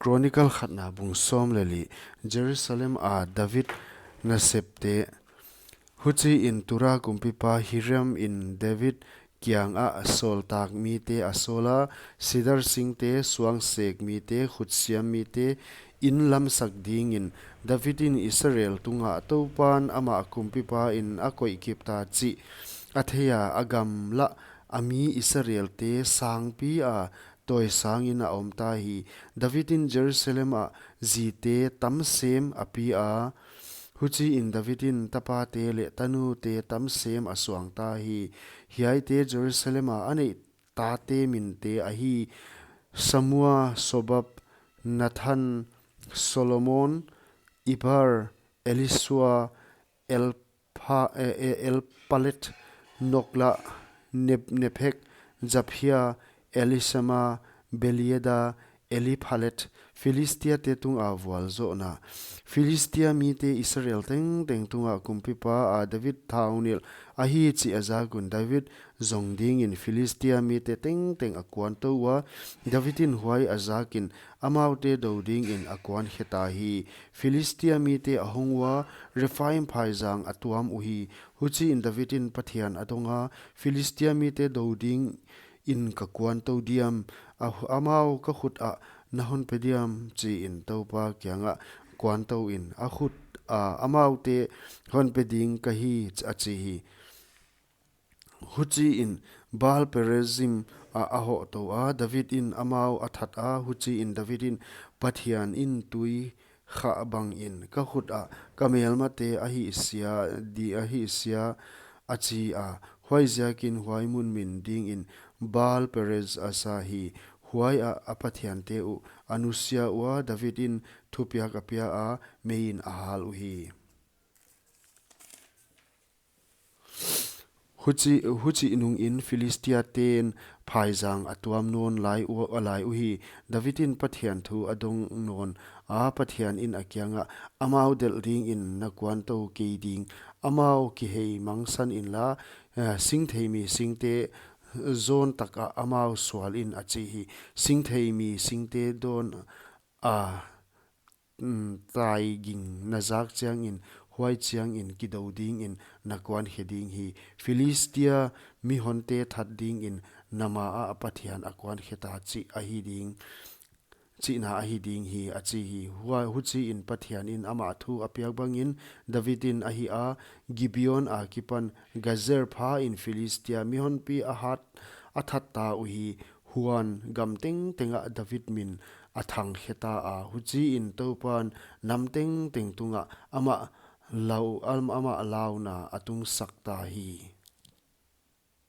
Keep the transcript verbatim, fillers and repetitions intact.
Chronicle khatna bung sawm leh li. Jerusalem a David nasepte. Huchiin Tura kumpipa Hiram in David kiangah sawltak mite a sawla, sidar singte, suangsek mite, khutsiam mite, inn lamsak dingin David in Israel tungah Toupan amah kumpipa in a koih kipta chih a theia, a gamlah a mi Israelte sangpi a tawisangin a omta hi. David in Jerusalem ah zite tamsem a pia, huchiin David in tapate leh tanute tamsem a suangta hi. Hiaite Jerusalem a a neih tate minte ahi: Samua, Sobab, Nathan, Solomon, Ibhar, Elisua, Elpa-, e, e, Elpalet, Nokla, Nep-, Nephek, Japhia, Elisama, Belieda, Eliphalet. Filistiate tunga vualzohna. Filistia mite Israel tengteng tunga kumpipa a David thaunilh ahi chih a zak un David zong dingin Filistia mite tengteng a kuantou ua, David in huai a zakin amaute dou dingin a kuankheta hi. Filistia mite a hong ua, Rephaim phaizang a tuam uhi. Huchiin David in Pathian a donga, Filistia mite dou dingin ka kuantou diam, a, amau ka khut ah na hon pe diam, chiin Toupa kiangah kuantou in, a khut ah amaute hon pe ding ka hi, a chi hi. Huchiin Baal Perazim ah a hohtou a, David in amau a that a, huchiin David in Pathian in tui khah bangin ka khut ah ka melmate a hihsia di a hihsia, a chi a. Huaiziakin huai mun min dingin Baal Perez a sa hi. Huai ah a pathiante uh a nusia ua, David in thupiak a pia a, meiin a hal uhi. Huchi, huchi nungin Filistiaten phaizang a tuam nawn lai u, a lai uhi. David in Pathian thu a dong nawn a, Pathian in a kiangah, amau delh dingin na kuantou kei ding, amau kihei mangsan inla, eh, singthei mi singte zawn takah amau sual in, a chi hi. Singthei mi singte dawn a, mm, tai ging na zak chiangin, huai chiangin kidou dingin na kuankhe ding hi. Filistia mihonte that dingin na ma ah Pathian a kuankheta chih ahi ding, chihna ahi ding hi, a chi hi. Hua, huchiin Pathian in amah thu a piak bangin David in a hih a, Gibeon akipan Gazer phain Filistia mihonpi a hat, a thatta uhi. Huan gam tengtengah David min a thangkheta a, huchiin Toupan nam tengteng tungah amah lau, am-, amah launa a tungsakta hi.